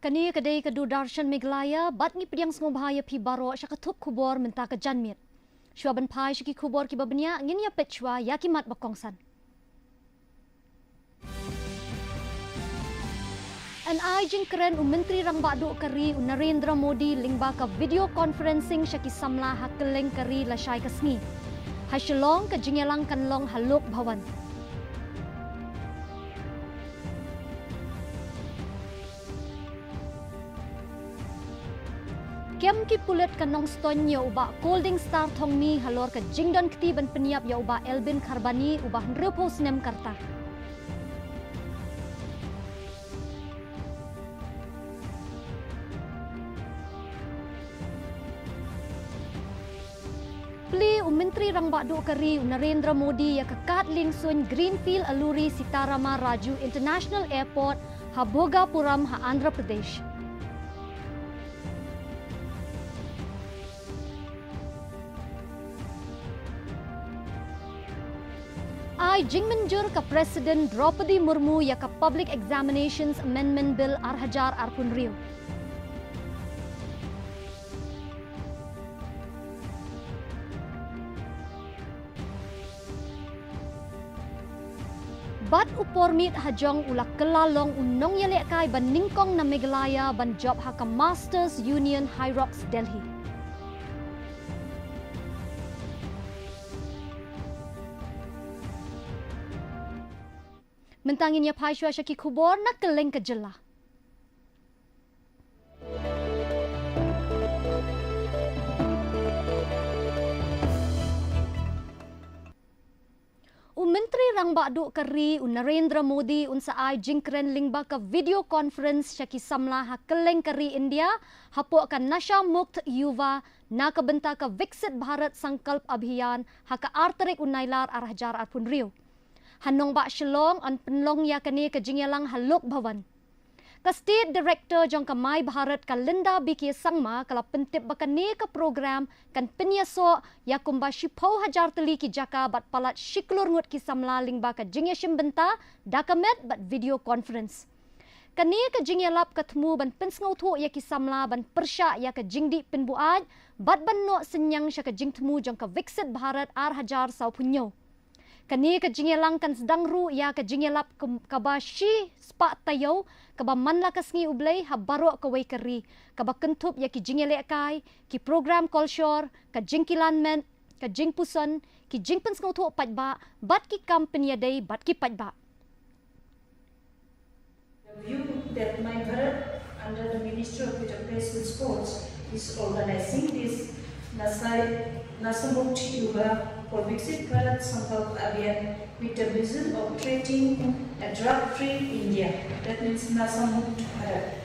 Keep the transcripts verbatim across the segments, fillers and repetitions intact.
Kane ka dei ka Doordarshan Meghalaya, bad ngi pdiang sngewbha ïa phi baroh sha ka thup khubor mynta ka janmiet. Shuwa ban phai sha ki khubor kiba bniah, ngin ïa peit shuwa ïa ki mat ba kongsan. Yn ai jingkren u Myntri Rangbah Duh ka ri u Narendra Modi lyngba ka video conferencing sha ki samla ha kylleng ka ri lashai ka sngi. Ha Shillong ka jingïalang kan long ha Lok Bhavan. Kem ki pulit ka Nongstoiñ ïa u Bah Colding Star Thongni halor ka jingdon kti ban pynïap ïa u Bah Elbin Kharbani uba hynriewphew snem ka rta. Plie u Myntri Rangbah Duh ka ri u Narendra Modi ïa ka kad liengsuiñ Greenfield Alluri Sitarama Raju International Airport ha Bhogapuram ha Andhra Pradesh. Ai jingmynjur ka President Droupadi Murmu ïa ka Public Examinations Amendment Bill ar hajar arphew hynriew. Bad u por miet ha jong u la kylla long u nongïalehkai ba nyngkong na Meghalaya ban jop ha ka Masters Union High Rocks Delhi. Mynta ngin ïa phai shuwa sha ki khubor na kylleng ka jylla. U Myntri Rangbah Duh ka ri u Narendra Modi un sa ai jingkren lyngba ka video conference sha ki samla ha kylleng ka ri India hapoh ka Nasha Mukt Yuva na ka bynta ka Viksit Bharat Sankalp Abhiyan ha ka ar tarik u Nailar ar hajar arphew hynriew. Ha nongbah Shillong yn pynlong ïa kane ka jingïalang ha Lok Bhavan. Ka State Director jong ka My Bharat ka Linda B K Sangma ka la pyntip ba kane ka program kan pynïasoh ïa kumba shiphew hajar tylli ki jaka bad palat shi klur ngut ki samla lyngba ka jingïashim bynta da ka met bad video conference. Kane ka jingïalap ka thmu ban pynsngewthuh ïa ki samla ban pyrshah ïa ka jingdih pynbuaid bad ban noh synñiang sha ka jingthmu jong ka Viksit Bharat ar hajar sawphew hynñiew. Kane ka jingïalang kan sdang ruh ïa ka jingïalap kum-, kaba shispah taïew, kaba man la ka sngi U Blei ha baroh kawei ka ri, kaba kynthup ïa ki jingïalehkai, ki program kolshor, ka jingkilan met, ka jingpuson, ki jingpynsngewthuh paidbah, bad ki kam pynïadei bad ki paidbah. The view that My Bharat under the Ministry of Youth Affairs and Sports is organizing this Nasai, Nasha Mukt Yuva for Viksit Bharat Sankalp Abhiyan with the vision of creating a drug-free India, that means Nasha Mukt Bharat.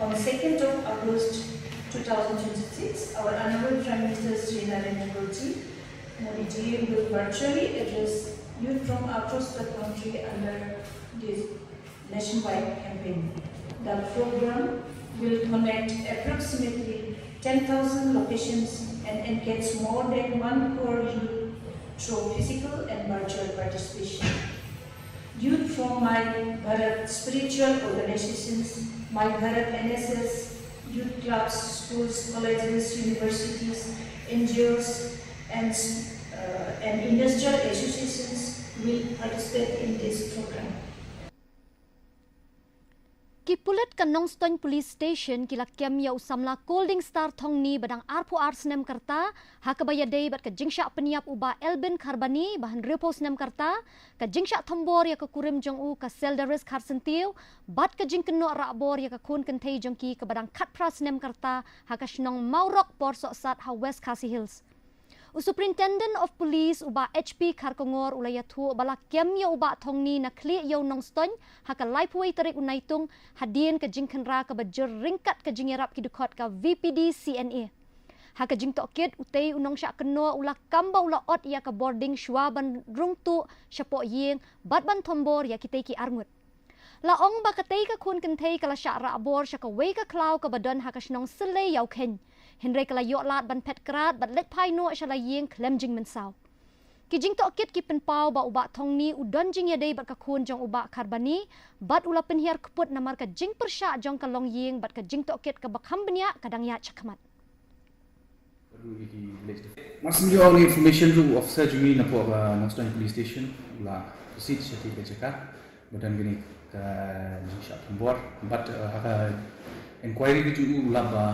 On second of August two thousand twenty-six, our Honorable Prime Minister Shri Narendra Modi Ji will virtually address youth from across the country under this nationwide campaign. The program will connect approximately ten thousand locations and engage more than one crore youth through physical and virtual participation. Youth from My Bharat spiritual organizations, My Bharat N S S, youth clubs, schools, colleges, universities, N G Os, and, uh, and industrial associations will participate in this program. Ki pulit ka Nongstoiñ Police Station ki la kem ïa u samla Colding Star Thongni ba dang arphew ar snem ka rta, ha kaba ïadei bad ka jingshah pynïap u Bah Elbin Kharbani ba hynriewphew snem ka rta, ka jingshah thombor ïa ka kurim jong u ka Seldaris Kharsyntiew, bad ka jingkynnoh rahbor ïa ka khun kynthei jong ki kaba dang khatphra snem ka rta, ha ka shnong Mawrok Porsohsat ha West Khasi Hills. U Superintendent of Police u Bah H P Kharkongor u la ïathuh ba la kem ïa u Bah Thongni na khlieh ïew Nongstoiñ ha ka laiphew wei tarik u Naitung hadien ka jingkhynra kaba jur ryngkat ka jingïarap ki dkhot ka V P D C N A. Ha ka jingtohkit utei u nongshah kynnoh u la kam ba u la ot ïa ka bording shuwa ban rung tuh shapoh ïing bad ban thombor ïa kitei ki arngut. La ong ba katei ka khun kynthei ka la shah rahbor sha kawei ka khlaw kaba don ha ka shnong Syllei Ïawkheiñ. Hynrei ka la ïoh lad ban phet krad bad leit phai noh sha la ïing khlem jingmynsaw. Ki jingtohkit ki pynpaw ba u Bah Thongni u don jingïadei bad ka khun jong u Bah Kharbani, bad u la pynhiar kput namar ka jingpyrshah jong ka longïing bad ka jingtohkit kaba kham bniah ka dang ïaid shakhmat. Mar shu ïoh ïa ka information ruh u officer jong ngi napoh ka Nongstoiñ Police Station u la proceed sha kane ka jaka ba don kane ka jingshah thombor. Bad, eh, ha ka inquiry ka jong u la ba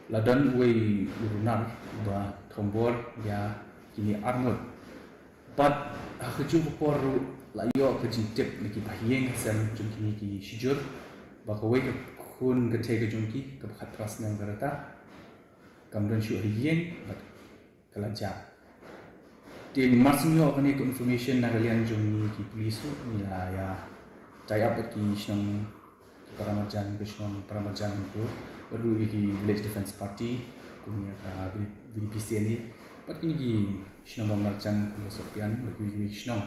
la don uwei u runar ba thombor ïa kine arngut. Bad ha kajuh ka por ruh la ïoh ka jingtip na ki bahaïing hasem jong kine ki shijur ba kawei ka khun ka thei ka jong ki kaba khatphra snem ka rta kam don shuh ha ïing bad ka la jah. Te mar shu ïoh kane ka information na ka liang jong ngi ki police ruh ngi la ïa tie up bad ki shnong ki paramarjan, ki shnong paramarjan ruh bad ruh ïa ki Village Defence Party kum ïa ka V D P C N A bad kine ki shnong paramarjan kum ka Sohpian bad kine ki shnong.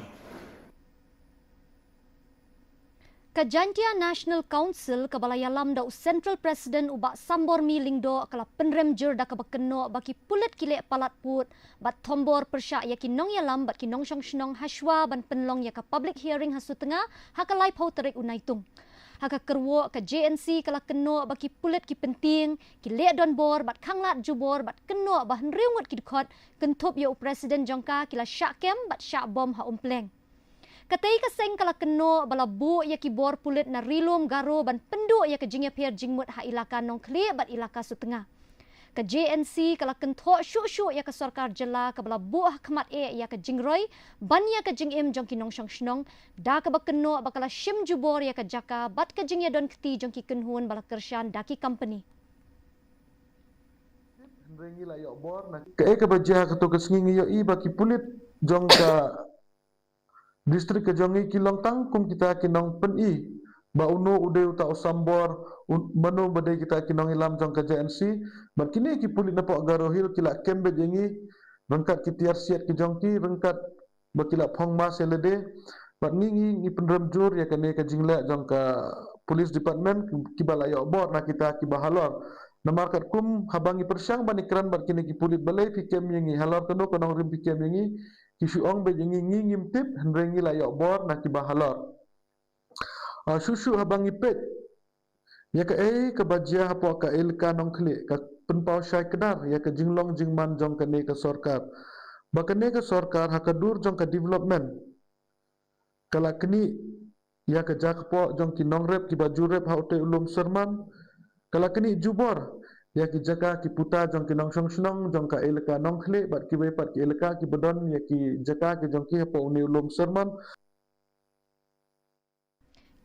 Ka Jaintia National Council kaba la ïalam da u Central President u Bah Sambormi Lyngdoh ka la pynrem jur da kaba kynnoh ba ki pulit ki leh palat pud bad thombor pyrshah ïa ki nongïalam bad ki nongshong shnong hashwa ban pynlong ïa ka public hearing ha Sutnga ha ka laiphew tarik u Naitung. Ha ka kyrwoh ka J N C ka la kynnoh ba ki pulit ki pyntieng, ki leh donbor bad khanglad jubor bad kynnoh ba hynriew ngut ki dkhot kynthup ïa u President jong ka ki la shah kem bad shah bom ha Umpleng. Katei ka seng ka la kynnoh ba la buh ïa ki bor pulit na Ri Lum Garo ban pynduh ïa ka jingïapher jingmut ha ilaka Nongkhlieh bad ilaka Sutnga. Ka J N C ka la kynthoh shuh shuh ïa ka sorkar jylla kaba la buh ha khmat eh ïa ka jingroi ban ïa ka jingim jong ki nongshong shnong, da kaba kynnoh ba ka la shim jubor ïa ka jaka bad ka jingïadon kti jong ki kynhun ba la kyrshan da ki company. Hynrei ngi la ïoh bor na kaei kaba jia kato ka sngi, ngi ïohi ba ki pulit jong ka district ka jong ngi ki long tang kum kita ki nongpyni ba uno u dei uta u sambor, un-, mano ba dei kita ki nongïalam jong ka J N C. Bad kine ki pulit napoh Garo Hills ki la kem beit ïa ngi ryngkat ki tiar siat ki jong ki, ryngkat ba ki la phong mask ïa lade. Bad ngi, ngi, ngi pynrem jur ïa kane ka jingleh jong ka police department ki, kiba la ïoh bor na kita kiba halor. Namar katkum haba ngi pyrshang ban ïakren bad kine ki pulit, balei phi kem ïa ngi, halor kano ka nongrim phi kem ïa ngi? Ki shu ong beit ïa ngi, ngi ngim tip, hynrei ngi la ïoh bor na kiba halor. Ah, shuh shuh haba ngi peit ïa kaei kaba jia hapoh ka elaka Nongkhlieh, ka pynpaw shai kdar ïa ka jinglong jingman jong kane ka sorkar. Ba kane ka sorkar ha ka dur jong ka development ka la knieh ïa ka jakpoh jong ki nongrep kiba ju rep ha utei u lum Sermon. Ka la knieh jubor ïa ki jaka ki puta jong ki nongshong shnong jong ka elaka Nongkhlieh bad kiwei pat ki elaka kiba don ïa ki jaka ki jong ki hapoh une u lum Sermon.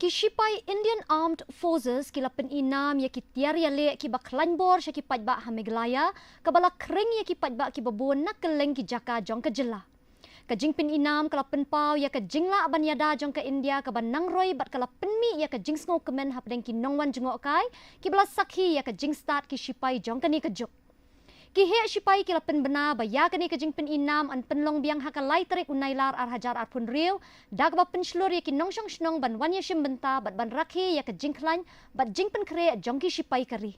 Ki shipai Indian Armed Forces ki la pynïnam ïa ki tiar ïaleh kiba khlaiñ bor sha ki paidbah ha Meghalaya, kaba la khring ïa ki paidbah kiba bun na kylleng ki jaka jong ka jylla. Ka jingpynïnam ka la pynpaw ïa ka jinglah ban ïada jong ka India kaba nang roi bad ka la pynmih ïa ka jingsngewkmen hapdeng ki nongwan jngohkai kiba la sakhi ïa ka jingstad ki shipai jong kane ka juk. Ki heh shipai ki la pynbna ba ïa kane ka jingpynïnam yn pynlong biang ha ka lai tarik u Nailar ar hajar arphew hynriew, da kaba pynshlur ïa ki nongshong shnong ban wan ïashim bynta bad ban rakhe ïa ka jingkhlaiñ bad jingpynkhreh jong ki shipai ka ri.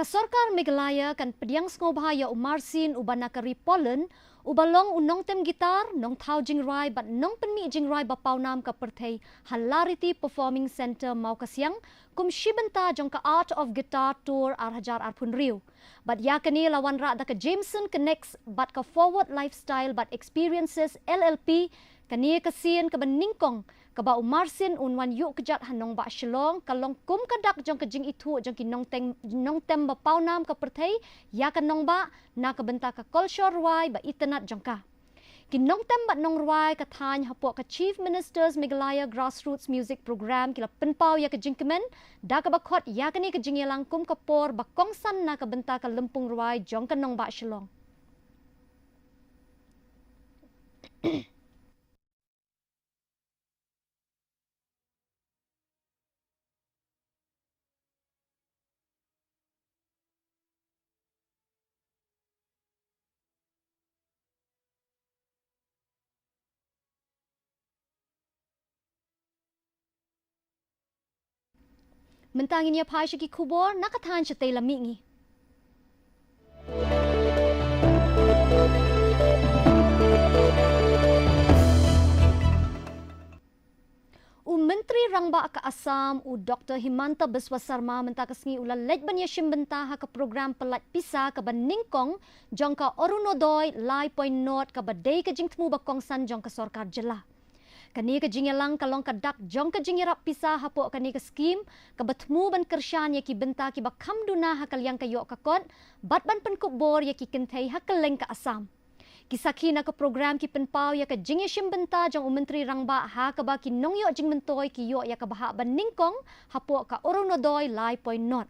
Ka sorkar Meghalaya kan pdiang sngewbha ïa u Marcin uba na ka ri Poland, uba long u nongtem guitar, nongthaw jingrai bad nongpynmih jingrai ba pawnam ka pyrthei ha Lariti Performing Centre Mawkasiang, kum shi bynta jong ka Art of Guitar Tour ar hajar arphew hynriew. Bad ïa kane la wanrah da ka Jameson Connects bad ka Forward Lifestyle bad Experiences L L P, kane ka sien kaba nyngkong Kaba u Marsien un wan ïuh kjat ha nongbah Shillong, ka long kum ka dak jong ka jingithuh jong ki nongteng, nongtem ba pawnam ka pyrthei ïa ka nongbah na ka bynta ka kolshor rwai ba itynnad jong ka. Ki nongtem bad nongrwai ka thaiñ hapoh ka Chief Minister's Meghalaya Grassroots Music Programme ki la pynpaw ïa ka jingkmen da kaba khot ïa kane ka jingïalang kum ka por ba kongsan na ka bynta ka lympung rwai jong ka nongbah Shillong. Mynta ngin ïa phai sha ki khubor na ka thaiñ shatei la mih ngi. U Myntri Rangbah ka Assam, u Doktor Himanta Biswa Sarma, mynta ka sngi u la leit ban ïashim bynta ha ka program pyllait pisa kaba nyngkong jong ka Orunodoi lai point nought kaba dei ka jingthmu ba kongsan jong ka sorkar jylla. Kane ka jingïalang ka long ka dak jong ka jingïarap pisa hapoh kane ka skim kaba thmu ban kyrshan ïa ki bynta kiba kham duna ha ka liang ka ïoh ka kot bad ban pynkup bor ïa ki kynthei ha kylleng ka Assam. Ki sakhi na ka program ki pynpaw ïa ka jingïashim bynta jong u Myntri Rangbah ha kaba ki nongïoh jingmyntoi ki ïoh ïa ka bhah ba nyngkong hapoh ka Orunodoi lai point nought.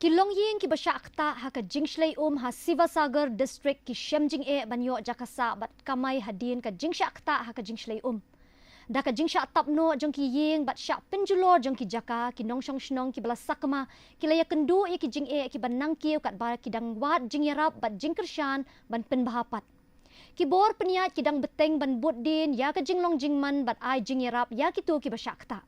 Ki longïing kiba shah ktah ha ka jingshlei um ha Sivasagar District ki shem jingeh ban ïoh jaka sah bad kamai hadien ka jingshah ktah ha ka jingshlei um. Da ka jingshah tap noh jong ki ïing bad shah pynjulor jong ki jaka, ki nongshong shnong kiba la sakma ki la ïakynduh ïa ki jingeh kiba nangkiew katba ki dang wad jingïarap bad jingkyrshan ban pynbha pat. Ki bor pynïaid ki dang bteng ban bud dien ïa ka jinglong jingman bad ai jingïarap ïa kito kiba shah ktah.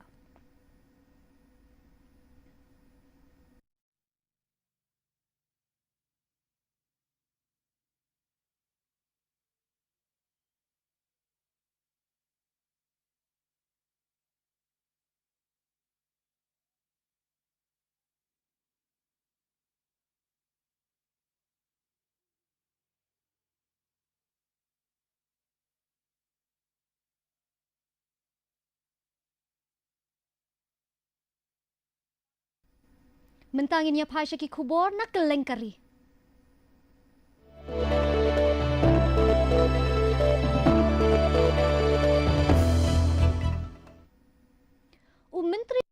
Mynta ngin ïa phai sha ki khubor na kylleng ka ri. U Myntri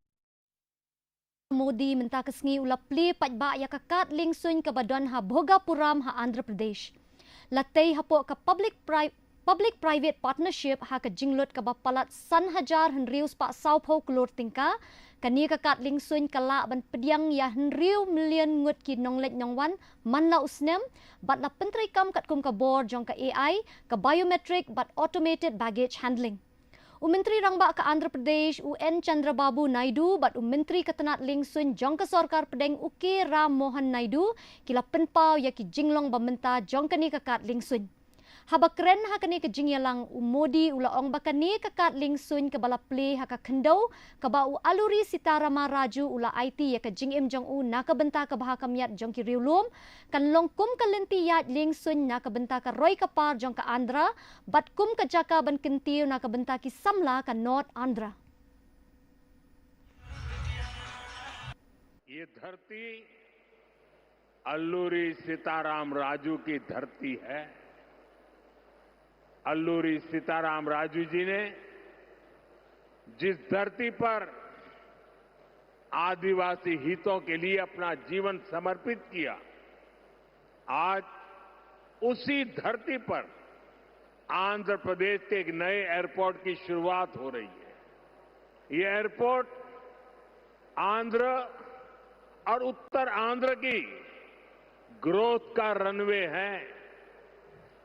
Modi mynta ka sngi u la plie paidbah ïa ka kad liengsuiñ kaba don ha Bhogapuram ha Andhra Pradesh. La tei hapoh ka public pri-, public private partnership ha ka jinglut kaba palat san hajar hynriew spah sawphew klur tyngka. Kane ka kad liengsuiñ ka lah ban pdiang ïa hynriew million ngut ki nongleit nongwan man la u snem bad la pyntreikam katkum ka bor jong ka A I, ka biometric bad automated baggage handling. U Myntri Rangbah ka Andhra Pradesh, u N Chandrababu Naidu, bad u Myntri ka tnat liengsuiñ jong ka sorkar pdeng, u K Ram Mohan Naidu, ki la pynpaw ïa ki jinglong ba mynta jong kane ka kad liengsuiñ. Haba kren ha kane ka jingïalang, u Modi u la ong ba kane ka kad liengsuiñ kaba la plie ha ka khyndew kaba u Alluri Sitarama Raju u la aiti ïa ka jingim jong u na ka bynta ka bha ka miat jong ki riewlum, kan long kum ka lynti ïaid liengsuiñ na ka bynta ka roi ka par jong ka Andhra bad kum ka jaka ban kyntiew na ka bynta ki samla ka North Andhra. ये धरती अल्लूरी सीताराम राजू की धरती है। अल्लूरी सीताराम राजू जी ने जिस धरती पर आदिवासी हितों के लिए अपना जीवन समर्पित किया, आज उसी धरती पर आंध्र प्रदेश के एक नए एयरपोर्ट की शुरुआत हो रही है। ये एयरपोर्ट आंध्र और उत्तर आंध्र की ग्रोथ का रनवे है।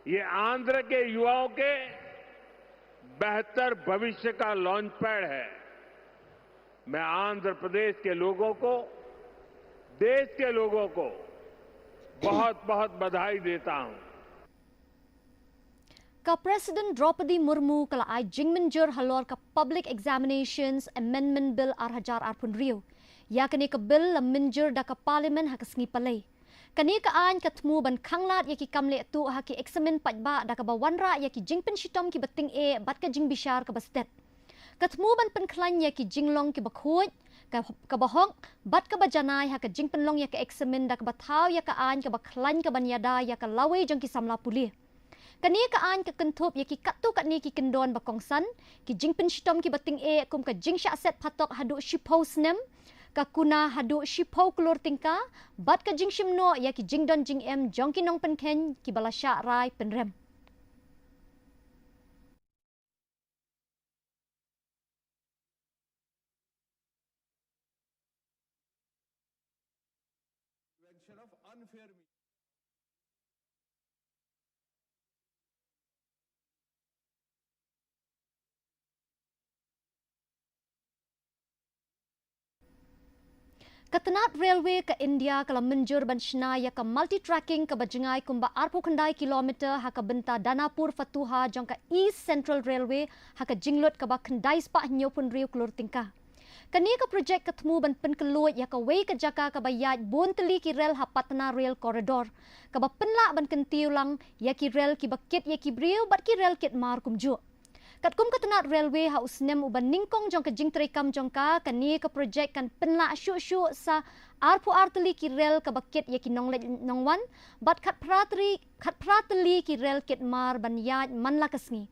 ये आंध्र के युवाओं के बेहतर भविष्य का लॉन्च पैड है। मैं आंध्र प्रदेश के लोगों को, देश के लोगों को बहुत बहुत बधाई देता हूं। Ka President Droupadi Murmu ka la ai jingmynjur halor ka Public Examinations Amendment Bill ar hajar arphew hynriew. Ïa kane ka bill la mynjur da ka Parliament ha ka sngi Palei. Kane ka aiñ ka thmu ban khanglad ïa ki kam leh tuh ha ki eksamin paidbah da kaba wanrah ïa ki jingpynshitom kiba tyngeh bad ka jingbishar kaba stet. Ka thmu ban pynkhlaiñ ïa ki jinglong kiba khuid, ka, kaba hok, bad kaba janai ha ka jingpynlong ïa ka eksamin da kaba thaw ïa ka aiñ kaba khlaiñ kaban ïada ïa ka lawei jong ki samla pule. Kane ka aiñ ka kynthup ïa ki katto katne ki kyndon ba kongsan, ki jingpynshitom kiba tyngeh kum ka jingshah set phatok haduh shiphew snem, ka kuna haduh shiphew klur tyngka, bad ka jingshim noh ïa ki jingdon jingem jong ki nongpynkheiñ kiba la shah rai pynrem. Prevention of unfair Ka tnat railway ka India ka la mynjur ban shna ïa ka multi-tracking kaba jngai kumba arphew khyndai kilometer ha ka bynta Danapur Fatuha jong ka East Central Railway ha ka jinglut kaba khyndai spah hynñiewphew hynriew klur tyngka. Kane ka projek ka thmu ban pynkylluid ïa kawei ka jaka kaba ïaid bun tylli ki rel ha Patna Rail Corridor, kaba pynlah ban kyntiew lang ïa ki rel kiba kit ïa ki briew bad ki rel kit mar kumjuh. Katkum ka tnat railway ha u snem uba nyngkong jong ka jingtreikam jong ka, kane ka projek kan pynlah shuh shuh sa arphew ar tylli ki rel kaba kit ïa ki nongleit nongwan, bad khatphra tylli, khatphra tylli ki rel kit mar ban ïaid man la ka sngi.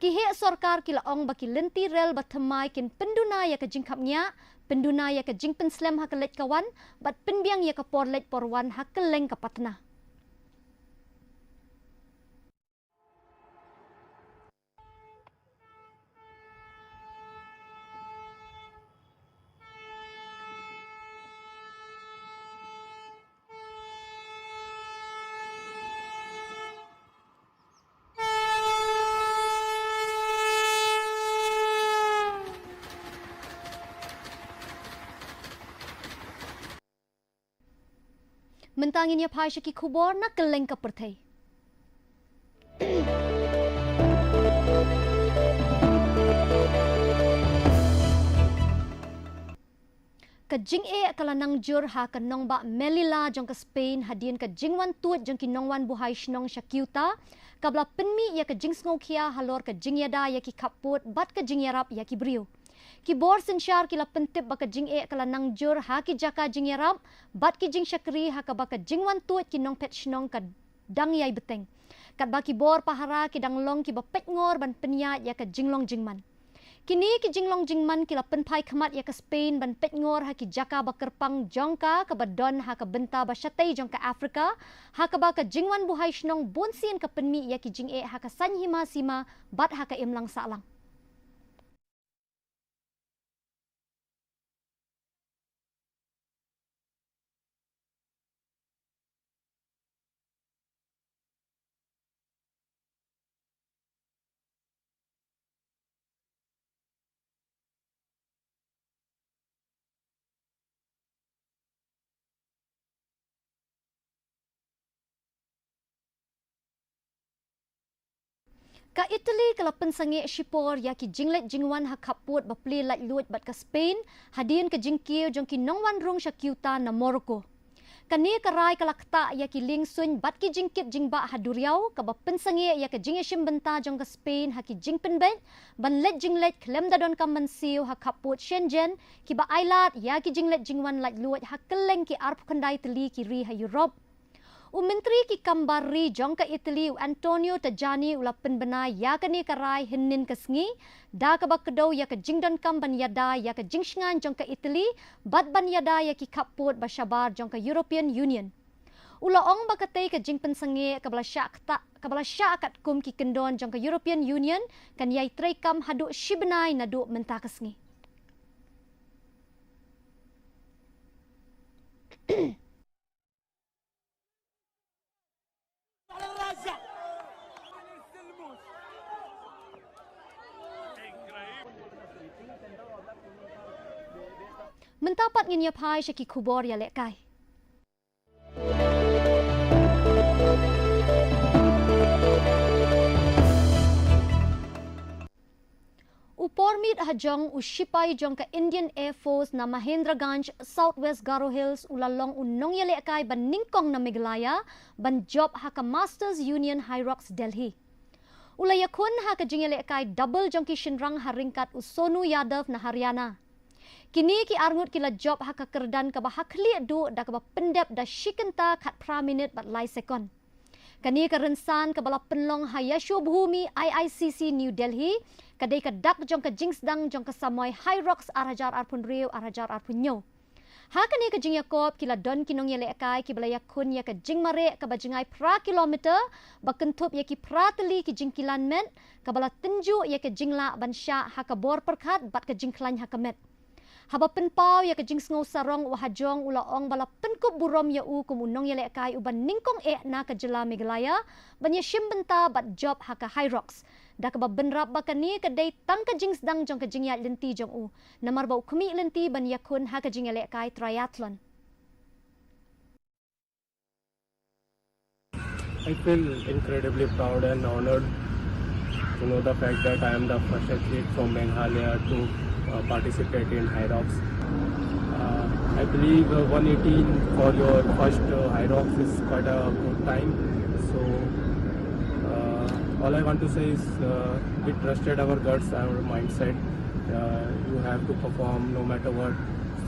Ki heh sorkar ki la ong ba ki lynti rel ba thymmai kin pynduna ïa ka jingkhapngiah, pynduna ïa ka jingpynslem ha ka leit ka wan, bad pynbiang ïa ka por leit por wan ha kylleng ka Patna. Mynta ngin ïa phai sha ki khubor na kylleng ka pyrthei. Ka jingeh ka la nang jur ha ka nongbah Melilla jong ka Spain hadien ka jingwan tuid jong ki nongwan buhai shnong sha Ceuta, kaba la pynmih ïa ka jingsngewkhia halor ka jingïada ïa ki khappud bad ka jingïarap ïa ki briew. Ki bor synshar ki la pyntip ba ka jingeh ka la nang jur ha ki jaka jingïarap bad ki jingshakri ha kaba ka jingwan tuid ki nongphet shnong ka dang ïai bteng, katba ki bor pahara ki dang long kiba peit ngor ban pynïaid ïa ka jinglong jingman. Kine ki jinglong jingman ki la pynphai khmat ïa ka Spain ban peit ngor ha ki jaka ba kyrpang jong ka kaba don ha ka bynta ba shatei jong ka Afrika, ha kaba ka jingwan buhai shnong bunsien ka pynmih ïa ki jingeh ha ka saiñ hima sima bad ha ka imlang sahlang. Ka Italy ka la pynsangeh shipor ïa ki jingleit jingwan ha khappud ba plie laitluid bad ka Spain, hadien ka jingkiew jong ki nongwan rung sha Ceuta na Morocco. Kane ka rai ka la ktah ïa ki liengsuiñ bad ki jingkit jingbah ha duriaw, kaba pynsangeh ïa ka jingïashim bynta jong ka Spain ha ki jingpynbeit ban leit jingleit khlem da donkam ban siew ha khappud Schengen, kiba ailad ïa ki jingleit jingwan laitluid ha kylleng ki arphew khyndai tylli ki ri ha Europe. U Myntri ki kam bar ri jong ka Italy, u Antonio Tajani, u la pynbna ïa kane ka rai hynnin ka sngi, da kaba kdew ïa ka jingdonkam ban ïada ïa ka jingshngaiñ jong ka Italy bad ban ïada ïa ki khappud ba shabar jong ka European Union. U la ong ba katei ka jingpynsangeh kaba la shah ktah, kaba la shah katkum ki kyndon jong ka European Union kan ïai treikam haduh shi bnai naduh mynta ka sngi. Mynta pat ngin ïa phai sha ki khubor ïalehkai. U Pormit Hajong, u shipai jong ka Indian Air Force na Mahendraganj, South West Garo Hills, u la long u nongïalehkai ba nyngkong na Meghalaya ban jop ha ka Masters Union High Rocks, Delhi. U la ïakhun ha ka jingïalehkai double jong ki shynrang ha ryngkat u Sonu Yadav na Haryana. Kine ki arngut ki la jop ha ka kyrdan kaba ha khlieh duh da kaba pyndep da shi kynta khatphra minit bad lai sekon. Kane ka rynsan kaba la pynlong ha Yashobhoomi I I C C New Delhi, ka dei ka dak jong ka jingsdang jong ka samoi High Rocks ar hajar arphew hynriew ar hajar arphew hynñiew. Ha kane ka jingïakop ki la don ki nongïalehkai kiba la ïakhun ïa ka jingmareh kaba jngai phra kilometer, ba kynthup ïa ki phra tylli ki jingkilan met, kaba la tynjuh ïa ka jinglah ban shah ha ka bor pyrkhat bad ka jingkhlaiñ ha ka met. Haba pynpaw ïa ka jingsngew sarong, u Hajong u la ong ba la pynkup burom ïa u kum u nongïalehkai uba nyngkong eh na ka jylla Meghalaya ban ïashim bynta bad jop ha ka High Rocks. Da kaba bynrap ba kane ka dei tang ka jingsdang jong ka jingïaid lynti jong u, namar ba u khmih lynti ban ïakhun ha ka jingïalehkai triathlon. I feel incredibly proud and honored to know the fact that I am the first athlete from Meghalaya to uh, participate in High Rocks. Uh, I believe uh, one eighteen for your first uh, High Rocks is quite a good time. So uh, all I want to say is uh, we trusted our guts, our mindset. Uh, you have to perform no matter what.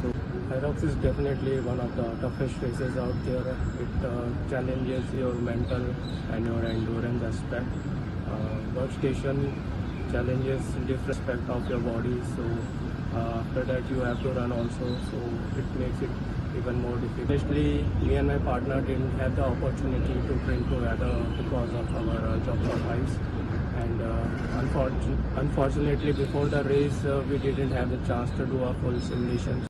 So High Rocks is definitely one of the toughest races out there. It uh, challenges your mental and your endurance aspect. Uh, workstation challenges different aspect of your body. So uh, after that, you have to run also. So it makes it even more difficult. Especially me and my partner didn't have the opportunity to train together because of our uh, job profiles. And uh, unfortun- unfortunately, before the race, uh, we didn't have the chance to do a full simulation.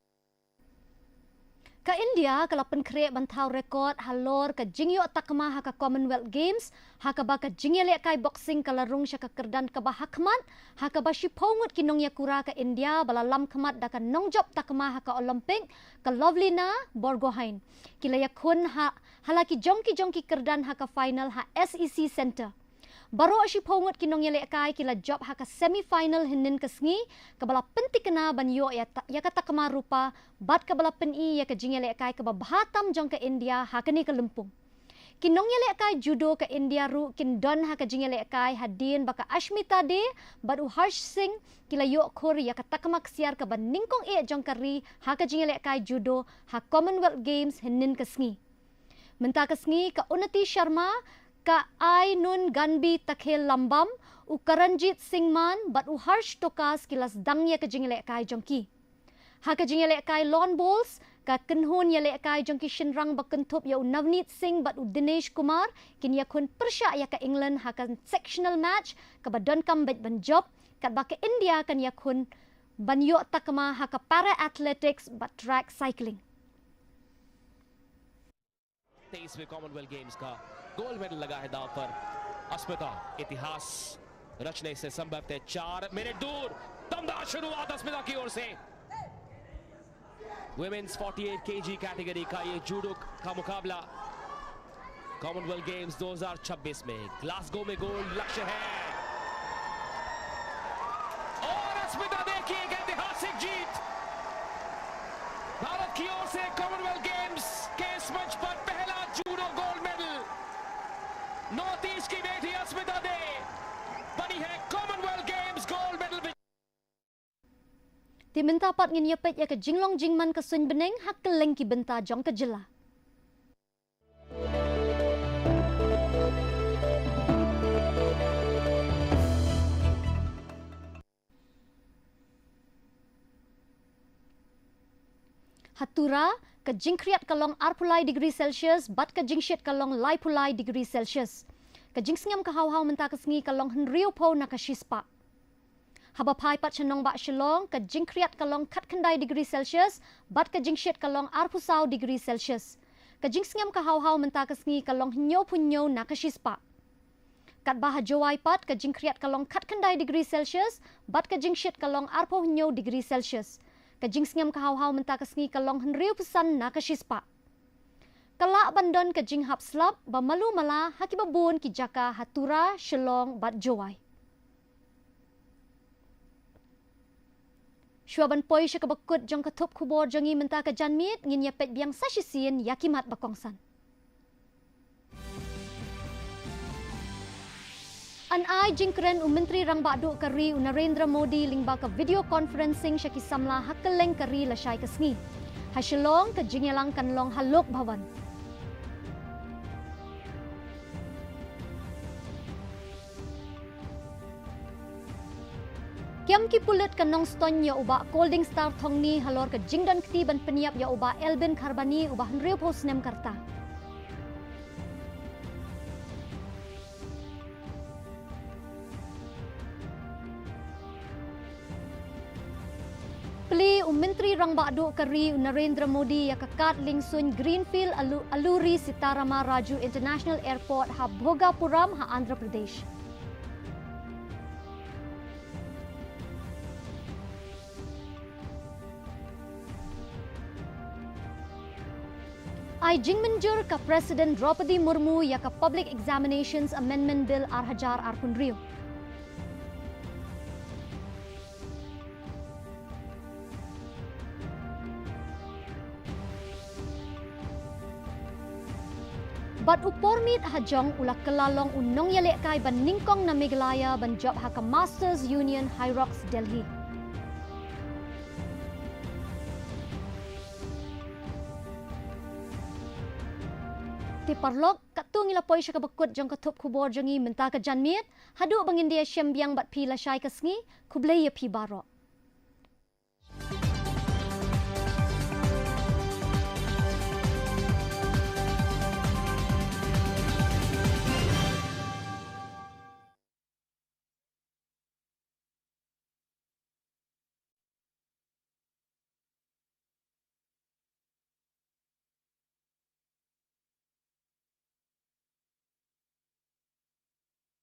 Ka India ka la pynkhreh ban thaw rekod halor ka jingïoh takma ha ka Commonwealth Games, ha kaba ka jingïalehkai boxing ka la rung sha ka kyrdan kaba hakhmat, ha kaba shiphew ngut ki nongïakura ka India ba la lam khmat da ka nongjop takma ha ka Olympic, ka Lovlina Borgohain, ki la ïakhun ha, ha la ki jong ki jong ki kyrdan ha ka final ha S E C Centre. Baroh shiphew ngut ki nongïalehkai ki la jop ha ka semi final hynnin ka sngi, kaba la pynthikna ban ïoh ïa, ta- ïa ka takma rupa, bad kaba la pyni ïa ka jingïalehkai kaba bha tam jong ka India ha kane ka lympung. Ki nongïalehkai judo ka India ruh kin don ha ka jingïalehkai hadien ba ka Ashmita De bad u Harsh Singh ki la ïoh khur ïa ka takma ksiar kaba nyngkong eh jong ka ri ha ka jingïalehkai judo ha Commonwealth Games hynnin ka sngi. Mynta ka sngi ka Unnati Sharma, ka Ainunganbi Takhelambam, u Karanjit Singh Man bad u Harsh Tokas ki la sdang ïa ka jingïalehkai jong ki. Ha ka jingïalehkai lawn bowls, ka kynhun ïalehkai jong ki shynrang ba kynthup ïa u Navneet Singh bad u Dinesh Kumar kin ïakhun pyrshah ïa ka England ha ka sectional match kaba donkam beit ban jop, katba ka India kan ïakhun ban ïoh takma ha ka para athletics bad track cycling. तेईसवें Commonwealth games का gold medal लगा है दांव पर अस्मिता। इतिहास रचने से संभवतः चार मिनट दूर। दमदार शुरुआत अस्मिता की ओर से। Women's forty eight KG category का ये जूडो का मुकाबला कॉमनवेल्थ गेम्स दो हज़ार छब्बीस में ग्लासगो में गोल्ड लक्ष्य है। और अस्मिता दे की एक ऐतिहासिक जीत। भारत की ओर से कॉमनवेल्थ गेम्स के इस मंच पर पहला judo gold medal. North east की बेटी अस्मिता दे बनी है कॉमनवेल्थ गेम्स गोल्ड मेडल विजेता। Te mynta pat ngin ïa peit ïa ka jinglong jingman ka suiñ bneng ha kylleng ki bynta jong ka jylla. Ha Tura, ka jingkhriat ka long arphew lai degree Celsius bad ka jingshit ka long laiphew lai degree Celsius. Ka jingsngem ka haw haw mynta ka sngi ka long hynriewphew na ka shispah. Haba phai pat sha nongbah Shillong, ka jingkhriat ka long khatkhyndai degree Celsius bad ka jingshit ka long arphew saw degree Celsius. Ka jingsngem ka haw haw mynta ka sngi ka long hynñiewphew hynñiew na ka shispah. Katba ha Jowai pat ka jingkhriat ka long khatkhyndai degree Celsius bad ka jingshit ka long arphew hynñiew degree Celsius. Ka jingsngem ka haw haw mynta ka sngi ka long hynriew phew san na ka shispah. Ka lah ban don ka jinghap slap ba malu mala ha kiba bun ki jaka ha Tura, Shillong bad Jowai. Shuwa ban poi sha kaba kut jong ka thup khubor jong ngi mynta ka janmiet, ngin ïa peit biang sa shisien ïa ki mat ba kongsan. Yn ai jingkren u Myntri Rangbah Duh ka ri u Narendra Modi lyngba ka video conferencing sha ki samla ha kylleng ka ri lashai ka sngi. Ha Shillong ka jingïalang kan long ha Lok Bhavan. Kem ki pulit ka Nongstoiñ ïa u Bah Colding Star Thongni halor ka jingdon kti ban pynïap ïa u Bah Elbin Kharbani uba hynriew phew snem ka rta. Plie u Myntri Rangbah Duh ka ri u Narendra Modi ïa ka kad liengsuiñ Greenfield Allu-, Alluri Sitarama Raju International Airport ha Bhogapuram ha Andhra Pradesh. Ai jingmynjur ka President Droupadi Murmu ïa ka Public Examinations Amendment Bill ar hajar arphew hynriew. Bad u Purmeet Hajong u la kylla long u nongïalehkai ba nyngkong na Meghalaya ban jop ha ka Masters Union High Rocks Delhi. Te paralok, katto ngi la poi sha kaba kut jong ka thup khubor jong ngi mynta ka janmiet, haduh ba ngin da ïashem biang bad phi lashai ka sngi, khublei ïa phi baroh.